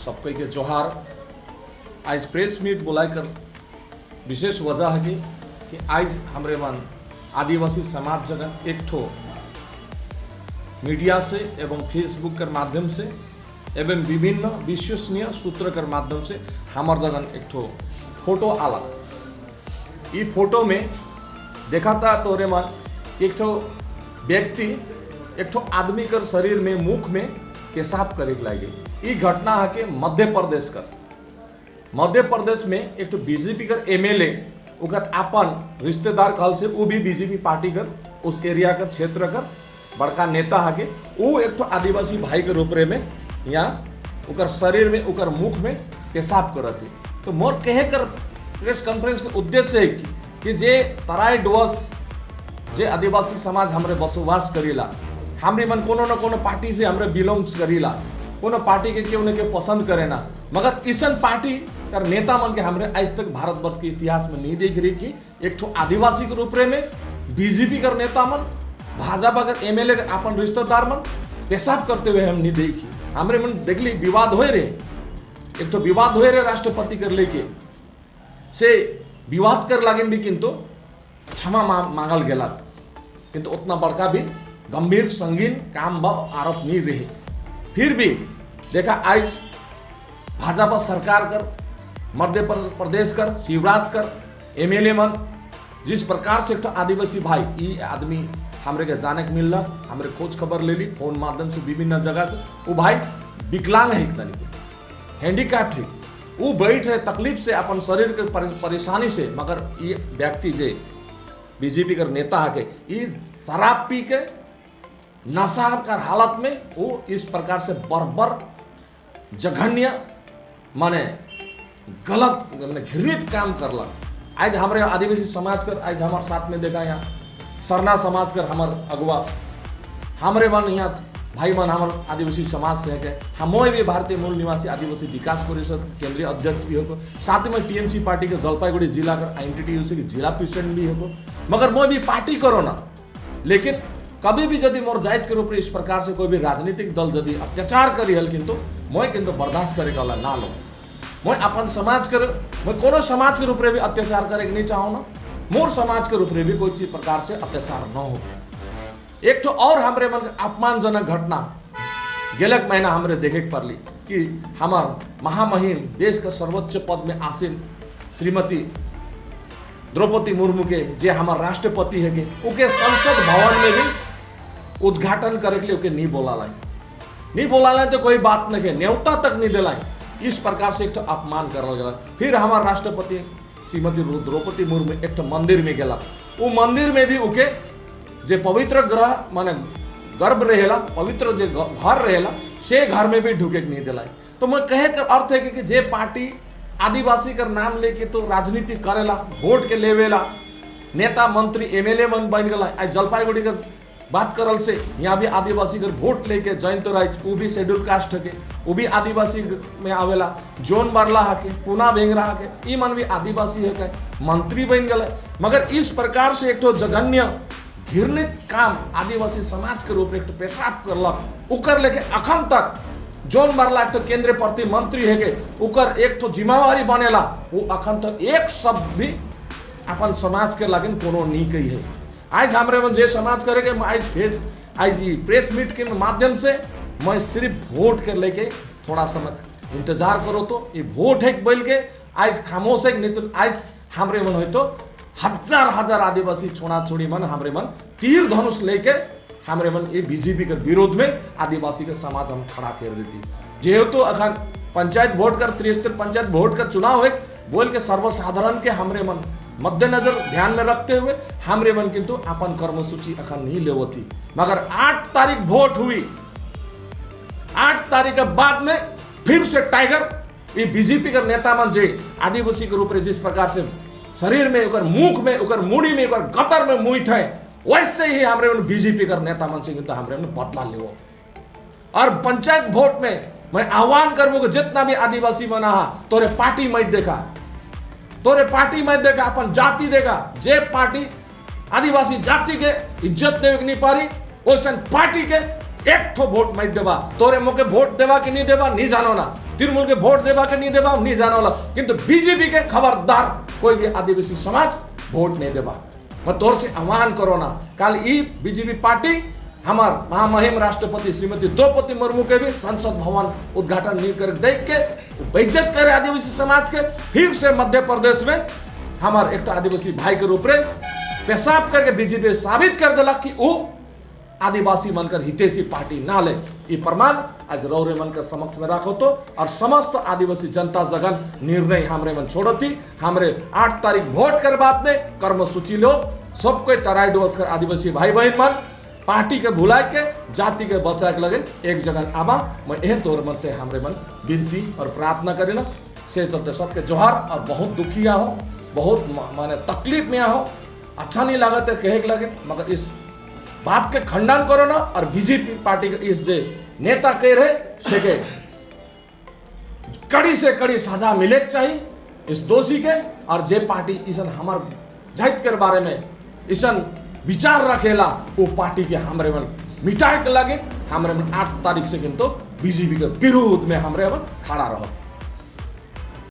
सबके के जोहार। आज प्रेस मीट बुलाए कर विशेष वजह है कि आज हमरे मन आदिवासी समाज जगन एक ठो मीडिया से एवं फेसबुक के माध्यम से एवं विभिन्न विश्वसनीय सूत्र के माध्यम से हमार जगन एक ठो फोटो आला। ई फोटो में देखा था तोरे मन एक ठो व्यक्ति एक ठो आदमी कर शरीर में मुख में पेशाब करे के लागे। ई घटना है के मध्य प्रदेश कर, मध्य प्रदेश में एक ठो बीजेपी कर एमएलए ओकर अपन रिश्तेदार कहल से वो भी बीजेपी पार्टी कर उस एरिया कर क्षेत्र कर बड़का नेता है के वो एक ठो आदिवासी भाई के रूप में यहाँ ओकर शरीर में ओकर मुख में पेशाब करत है। तो मोर कहे कर प्रेस कॉन्फ्रेंस के उद्देश्य है कि जे तराई डुअर्स जे आदिवासी समाज हमरे बसोबास करेला, हमरे मन कोनो न कोनो पार्टी से हमरे बिलोंग्स करेला, कोनो पार्टी के केहू न के पसंद करे ना, मगर इसन पार्टी कर नेता मन के हमरे आज तक भारतवर्ष के इतिहास में नहीं देख रही कि एक ठो आदिवासी के रूप में बीजेपी कर नेता मन भाजपा कर एमएलए कर अपन रिश्तेदार मन पेशाब करते हुए हम नहीं देखी। हमरे मन देखली विवाद हो रहे, एक ठो विवाद हो रहे राष्ट्रपति कर लेके से विवाद कर लागिन भी किंतु क्षमा मांगल गेला, किंतु उतना बड़का भी गंभीर संगीन काम ब आरोप नहीं रहे। फिर भी देखा आज भाजपा सरकार कर मध्य प्रदेश कर शिवराज कर एमएलए मन जिस प्रकार से एक आदिवासी भाई ई आदमी हमरे के जाने के मिलला, हमरे खोज खबर ले ली फोन माध्यम से विभिन्न जगह से, वो भाई विकलांग है तनिक हैंडीकैप्ड है, वो बैठ रहे तकलीफ से अपन शरीर के परेशानी से, मगर ये व्यक्ति जे बीजेपी कर नेता है के ये शराब पी के नशा कर हालत में वो इस प्रकार से बर्बर जघन्य माने गलत माने घृणित काम करला। आज हमारे आदिवासी समाज कर आज हमारे साथ में देखा यहाँ सरना समाज कर हमार अगुआ हमारे मन यहाँ भाई मन हमार आदिवासी समाज से है के हम भी भारतीय मूल निवासी आदिवासी विकास परिषद केंद्रीय अध्यक्ष भी हो, साथ में टीएमसी पार्टी के जलपाईगुड़ी जिला कर आईएनटीटीयूसी के जिला प्रेसिडेंट भी हो, मगर मैं भी पार्टी करो ना, लेकिन कभी भी यदि मोर जात के रूप में इस प्रकार से कोई भी राजनीतिक दल यदि अत्याचार करी हल किंतु मैं किंतु बर्दाश्त करे वाला ना लो। मैं अपन समाज कर मैं कोनो समाज के रूप में भी अत्याचार करे के नहीं चाहो ना, मोर समाज के रूप में भी कोई चीज प्रकार से अत्याचार न हो। एक तो और हमरे मन अपमानजनक घटना गेलक महीना हमरे देखे पड़ली कि हमार महामहिम देश के सर्वोच्च पद में आसीन श्रीमती द्रौपदी मुर्मू के जे हमार राष्ट्रपति है के उके संसद भवन में भी उद्घाटन करे के लिए उके नहीं बोला लाई, नहीं बोला लाई तो कोई बात नहीं है, न्योता तक नहीं दिलाई, इस प्रकार से एक तो अपमान करल गया। फिर हमार राष्ट्रपति श्रीमती द्रौपदी मुर्मू एक तो मंदिर में गेला, वो मंदिर में भी उके जे पवित्र ग्रह माने गर्भ रहेला पवित्र जे घर रहेला से घर में भी ढुके नहीं दिलाए। तो मैं कहे कर अर्थ है कि जे पार्टी आदिवासी कर नाम लेके तो राजनीति करेला वोट के लेवेला नेता मंत्री एमएलए मन बन गला। आज जलपाईगुड़ी कर बात करल से यहाँ भी आदिवासी कर वोट लेके जयंत राय वो भी शेड्यूल कास्ट के वो भी आदिवासी में आवेला, जोन बारला हके पूना बेंगरा हके ई मन भी आदिवासी है के मंत्री बन गए, मगर इस प्रकार से एक ठो जघन्य घृणित काम आदिवासी समाज के रूप में एक ठो पेशाब करलक उकर लेके अखन तक जोन बारला एक ठो केंद्रीय प्रति मंत्री है के उकर एक ठो जिम्मेवारी बनेला वो अखन तक एक शब्द भी अपन समाज के लागिन कोनो नहीं कही है। आज हमारे मन जे समाज करेंगे आज फेस आज प्रेस मीट के माध्यम से मैं सिर्फ वोट के लेके थोड़ा समय इंतजार करो तो ये वोट है बोल के आज खामोश है, नहीं तो आज हमारे मन हो तो हजार हजार आदिवासी छोड़ा छोड़ी मन हमारे मन तीर धनुष लेके हमारे मन ये बीजेपी के विरोध में आदिवासी के समाज हम खड़ा कर देती। जेहेतु अखन पंचायत वोट कर त्रिस्तरीय पंचायत वोट कर चुनाव है बोल के सर्वसाधारण के हमारे मन मद्देनजर ध्यान में रखते हुए हमरे मन किंतु अपन कर्मसूची अखन नहीं लेवती, मगर 8 तारीख वोट हुई, 8 तारीख के बाद में फिर से टाइगर ये बीजेपी के नेता मन जे आदिवासी के रूप में जिस प्रकार से शरीर में उकर मुख में उकर मुड़ी में उकर गतर में मुई थे वैसे ही हमरे मन बीजेपी के नेता मन से किंतु हमरे मन बदला लेवो। और पंचायत वोट में मैं आह्वान करबो कि जितना भी आदिवासी बना तोरे पार्टी मत देखा, तोरे पार्टी मत देखा, अपन जाति देखा, जे पार्टी आदिवासी जाति के इज्जत देवे नहीं पारी वैसन पार्टी के एक ठो वोट मत देवा। तोरे मोके वोट देवा कि नहीं देवा नहीं जानो ना, तृणमूल के वोट देवा के नहीं देवा, हम नहीं जाने वाला, किंतु बीजेपी के खबरदार कोई भी आदिवासी समाज वोट नहीं देवा। मैं तोर से आह्वान करो ना, कल ई बीजेपी पार्टी हमार महामहिम राष्ट्रपति श्रीमती द्रौपदी मुर्मू के भी संसद भवन उद्घाटन नहीं कर देख के बेइज्जत करे आदिवासी समाज के। फिर से मध्य प्रदेश में हमार एक आदिवासी भाई के रूप में पेशाब करके बीजेपी साबित कर दिला कि वो आदिवासी मनकर हितैषी पार्टी ना ले। ये प्रमाण आज रौरे मन के समक्ष में रखो तो और समस्त आदिवासी जनता जगन निर्णय हमरे मन छोड़ती। हमरे 8 तारीख वोट कर बाद में कर्मसूची लो, सबको तराई डुअस कर आदिवासी भाई बहन मन पार्टी के भुलाए के जाति के बचाए के लगे एक जगह आबा। मैं यह तोर मन से हमरे मन विनती और प्रार्थना करेला। से चलते सबके जोहार। और बहुत दुखिया हो, बहुत माने तकलीफ में हो, अच्छा नहीं लागत है कहे के लगे, मगर इस बात के खंडन करो ना। और बीजेपी पार्टी के इस जे नेता कह रहे से के कड़ी से कड़ी सजा मिले चाहिए इस दोषी के। और जे पार्टी इसन हमार जात के बारे में इसन विचार रखेला वो पार्टी के हमरे मन मिटाए के लगे। हमरे मन 8 तारीख से किंतु बीजेपी के विरोध में हमरे मन खड़ा रहो।